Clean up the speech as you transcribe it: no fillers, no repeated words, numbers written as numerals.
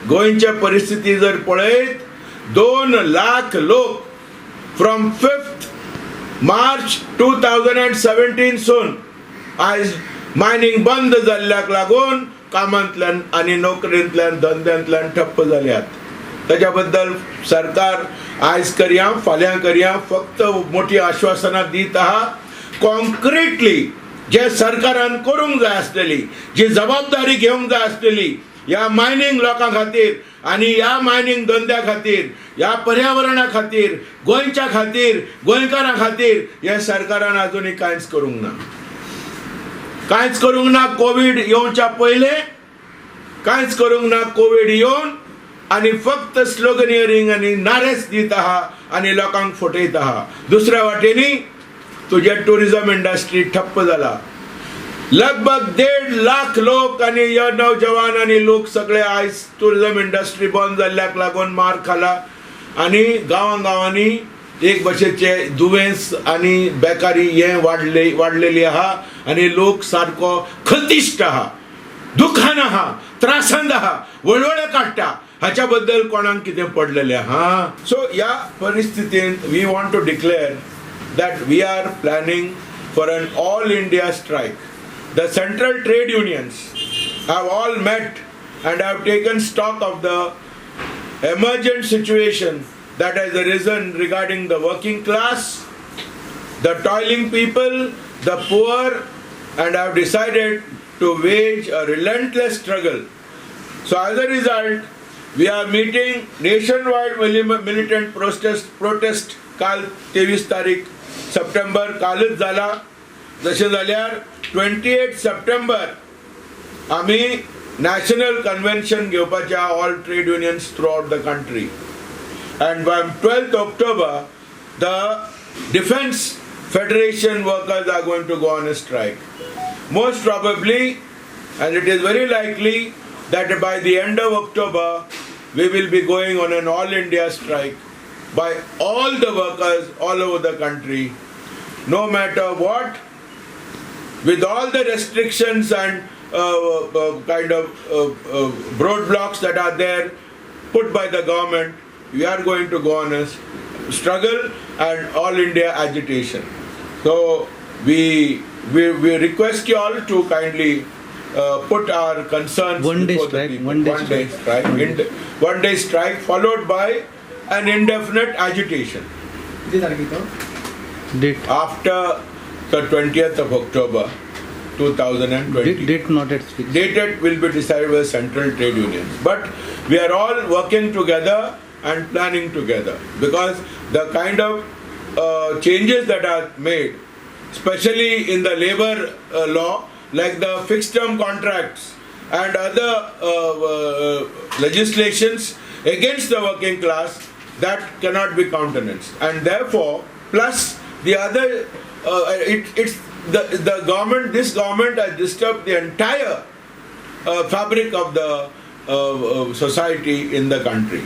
गोंयच्या परिस्थिती जर पळयत, 2 लाख लोक from 5th March 2017 सून आयज मायनींग बंद जाल्ल्याक लागून कामांतल्यान आनी नोकरेंतल्यान, धंद्यांतल्यान ठप्प जाल्यात. ताच्या बद्दल सरकार आयज करया, फाल्यां करया, फक्त मोठी आश्वासनां दीत आहा. कॉन्क्रिटली जे सरकारान करूंक जाय आसलेली, जी जबाबदारी घेवंक जाय आसलेली ह्या मायनींग लोकां खातीर आनी ह्या मायनींग धंद्या खातीर, ह्या पर्यावरणा खातीर, गोंयच्या खातीर, गोंयकारां खातीर, हे सरकारान अजुनूय कांयच करूंक ना, कांयच करूंक ना. कोवीड येवच्या पयलें कांयच करूंक ना. कोवीड येवन आनी फक्त स्लोगनियरींग आनी नारेच दीत आहा आनी लोकांक फटयत आहा. दुसऱ्या वाटेनी तुजें टुरिजम इंडस्ट्री ठप्प जाला. लगभग 1.5 लाख लोक आनी हे नौजवान आनी लोक सगळे आयज टुरिजम इंडस्ट्री बंद जाल्ल्याक लागून मार खाला आनी गांवां गांवांनी एक भशेचे दुयेंस आनी बेकारी हें वाडले वाडलेली आहा आनी लोक सारको खंतिश्ट आहा, दुखान आहा, त्रासान आहा, वळवळे काडटा. हाच्या बद्दल कोणाक कितें पडलेलें आहा? सो ह्या परिस्थितींत we want to declare that we are planning for an all India strike. The central trade unions have all met and have taken stock of the emergent situation that has arisen regarding the working class, the toiling people, the poor, and have decided to wage a relentless struggle. So, as a result, we are meeting nationwide militant protest काल 23 तारीख सप्टेंबर कालच जाला. जशें जाल्यार 28 सप्टेंबर आमी national convention घेवपाचे, all trade unions throughout the country, and by 12th October the Defence Federation workers are going to go on a strike. Most probably, and it is very likely that by the end of October, we will be going on an all India strike by all the workers all over the country, no matter what, with all the restrictions and kind of roadblocks that are there put by the government, we are going to go on a struggle and all India agitation. So we request you all to kindly put our concerns One day before the strike, people. One day One day strike. Strike, one day strike followed by an indefinite agitation. किती तारखेक तो? Date. After the 20th of October 2020. Date not yet fixed. Date will be decided by the central trade unions. But we are all working together and planning together because the kind of changes that are made, especially in the labor law, like the fixed term contracts and other legislations against the working class, that cannot be countenanced. And therefore, plus the other, it's the government, this government has disturbed the entire fabric of the society in the country.